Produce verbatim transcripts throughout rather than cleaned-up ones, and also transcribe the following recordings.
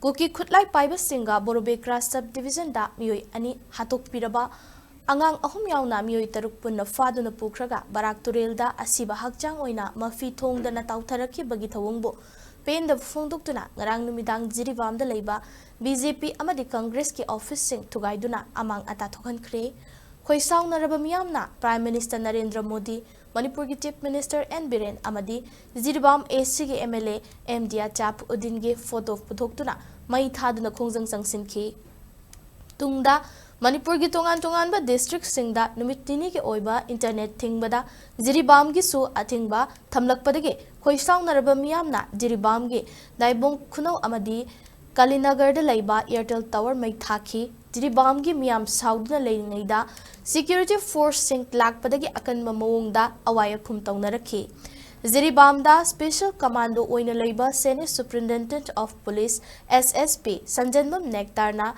ꯀꯨꯀꯤ ꯈꯨꯠꯂꯥꯏ ꯄꯥꯏꯕꯁꯤꯡꯒ ꯕꯣꯔꯣꯕꯦꯀ꯭ꯔꯥ ꯁꯕ ꯗꯤꯕꯤꯖꯟꯗ ꯃꯤꯑꯣꯏ ꯑꯅꯤ ꯍꯥꯠꯇꯣꯛꯄꯤꯔꯕ ꯑꯉꯥꯡ ꯑꯍꯨꯝ ꯌꯥꯎꯅ ꯃꯤꯑꯣꯏ ꯇꯔꯨꯛ ꯄꯨꯟꯅ ꯐꯥꯗꯨꯅ ꯄꯨꯈ꯭ꯔꯒ ꯕꯔꯥꯛ ꯇꯨꯔꯦꯜꯗ ꯑꯁꯤꯕ ꯍꯛꯆꯥꯡ ꯑꯣꯏꯅ ꯃꯐꯤ ꯊꯣꯡꯗꯅ ꯇꯥꯎꯊꯔꯛꯈꯤꯕꯒꯤ ꯊꯧꯑꯣꯡꯕꯨ ꯄꯦꯟꯗꯕ ꯐꯣꯡꯗꯣꯛꯇꯨꯅ ꯉꯔꯥꯡ ꯅꯨꯃꯤꯗꯥꯡ ꯖꯤꯔꯤꯕꯥꯝꯗ ꯂꯩꯕ ꯕꯤ ꯖꯦ ꯄꯤ ꯑꯃꯗꯤ ꯀꯪꯒ꯭ꯔꯦꯁꯀꯤ ꯑꯣꯐꯤꯁꯁꯤꯡ ꯊꯨꯒꯥꯏꯗꯨꯅ ꯑꯃꯥꯡ ꯑꯇꯥ ꯊꯣꯛꯍꯟꯈ꯭ꯔꯦ꯫ ꯈꯣꯏꯁꯥꯎꯅꯔꯕ ꯃꯤꯌꯥꯝꯅ ꯄ꯭ꯔꯥꯏꯝ ꯃꯤꯅꯤꯁꯇꯔ ꯅꯔꯦꯟꯗ꯭ꯔ ꯃꯣꯗꯤ, ꯃꯅꯤꯄꯨꯔꯒꯤ ꯆꯤꯐ ꯃꯤꯅꯤꯁꯇꯔ ꯑꯦꯟ ꯕꯤꯔꯦꯟ ꯑꯃꯗꯤ ꯖꯤꯔꯤꯕꯥꯝ ꯑꯦ ꯁꯤꯒꯤ M L A M D Achab ꯎꯗꯤꯟꯒꯤ ꯐꯣꯇꯣ ꯄꯨꯊꯣꯛꯇꯨꯅ ꯃꯩ ꯊꯥꯗꯨꯅ ꯈꯣꯡꯖꯪ ꯆꯪꯁꯤꯟꯈꯤ꯫ ꯇꯨꯡꯗ ꯃꯅꯤꯄꯨꯔꯒꯤ ꯇꯣꯉꯥꯟ ꯇꯣꯉꯥꯟꯕ ꯗꯤꯁꯇ꯭ꯔꯤꯛꯁꯤꯡꯗ ꯅꯨꯃꯤꯠ ꯅꯤꯅꯤꯒꯤ ꯑꯣꯏꯕ ꯏꯟꯇꯔꯅꯦꯠ ꯊꯤꯡꯕꯗ ꯖꯤꯔꯤꯕꯥꯝꯒꯤꯁꯨ ꯑꯊꯤꯡꯕ ꯊꯝꯂꯛꯄꯗꯒꯤ ꯈꯣꯏꯁꯥꯎꯅꯔꯕ ꯃꯤꯌꯥꯝꯅ ꯖꯤꯔꯤꯕꯥꯝꯒꯤ ꯗꯥꯏꯕꯣꯡ ꯈꯨꯅꯧ ꯑꯃꯗꯤ ꯀꯥꯂꯤꯅꯒꯔꯗ ꯂꯩꯕ ꯑꯦꯌꯔꯇꯦꯜ ꯇꯥꯋꯔ ꯃꯩ ꯊꯥꯈꯤ꯫ ꯖꯤꯔꯤꯕꯥꯝꯒꯤ ꯃꯤꯌꯥꯝ ꯁꯥꯎꯗꯨꯅ ꯂꯩꯔꯤꯉꯩꯗ ꯁꯦꯀ꯭ꯌꯨꯔꯤꯇꯤ ꯐꯣꯔꯁꯁꯤꯡ ꯂꯥꯛꯄꯗꯒꯤ ꯑꯀꯟꯕ ꯃꯑꯣꯡꯗ ꯑꯋꯥꯏ ꯑꯈꯨꯝ ꯇꯧꯅꯔꯛꯈꯤ꯫ ꯖꯤꯔꯤꯕꯥꯝꯗ ꯁ꯭ꯄꯦꯁꯦꯜ ꯀꯃꯥꯟꯗꯣ ꯑꯣꯏꯅ ꯂꯩꯕ senior superintendent of police, S S P, Sanjenbam ꯅꯦꯛꯇꯥꯔꯅ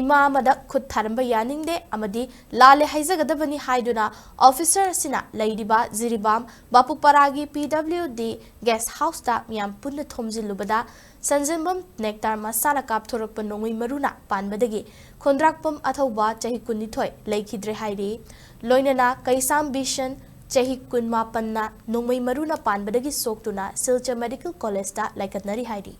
ꯏꯃꯥ ꯑꯃꯗ ꯈꯨꯠ ꯊꯥꯔꯝꯕ ꯌꯥꯅꯤꯡꯗꯦ ꯑꯃꯗꯤ ꯂꯥꯜꯂꯦ ꯍꯥꯏꯖꯒꯗꯕꯅꯤ ꯍꯥꯏꯗꯨꯅ ꯑꯣꯐꯤꯁꯔ ꯑꯁꯤꯅ ꯂꯩꯔꯤꯕ ꯖꯤꯔꯤꯕꯥꯝ ꯕꯥꯄꯨꯄꯥꯔꯥꯒꯤ ꯄꯤ ꯗꯕ꯭ꯂꯤꯎ ꯗꯤ ꯒꯦꯁ ꯍꯥꯎꯁꯇ ꯃꯤꯌꯥꯝ ꯄꯨꯟꯅ ꯊꯣꯝꯖꯤꯜꯂꯨꯕꯗ ꯁꯟꯖꯦꯟꯕꯝ ꯅꯦꯛꯇꯥꯔ ꯃꯁꯥꯅ ꯀꯥꯞꯊꯣꯔꯛꯄ ꯅꯣꯡꯃꯩ ꯃꯔꯨꯅ ꯄꯥꯟꯕꯗꯒꯤ ꯈꯣꯟꯗ꯭ꯔꯥꯛꯄꯝ ꯑꯊꯧꯕ ꯆꯍꯤ ꯀꯨꯟꯅꯤꯊꯣꯏ ꯂꯩꯈꯤꯗ꯭ꯔꯦ ꯍꯥꯏꯔꯤ꯫ ꯂꯣꯏꯅꯅ ꯀꯩꯁꯥꯝ ꯕꯤꯁꯟ ꯆꯍꯤ ꯀꯨꯟꯃꯥꯄꯟꯅ ꯅꯣꯡꯃꯩ ꯃꯔꯨꯅ ꯄꯥꯟꯕꯗꯒꯤ ꯁꯣꯛꯇꯨꯅ ꯁꯤꯜꯆꯔ ꯃꯦꯗꯤꯀꯦꯜ ꯀꯣꯂꯦꯖꯇ ꯂꯥꯏꯀꯠꯅꯔꯤ ꯍꯥꯏꯔꯤ꯫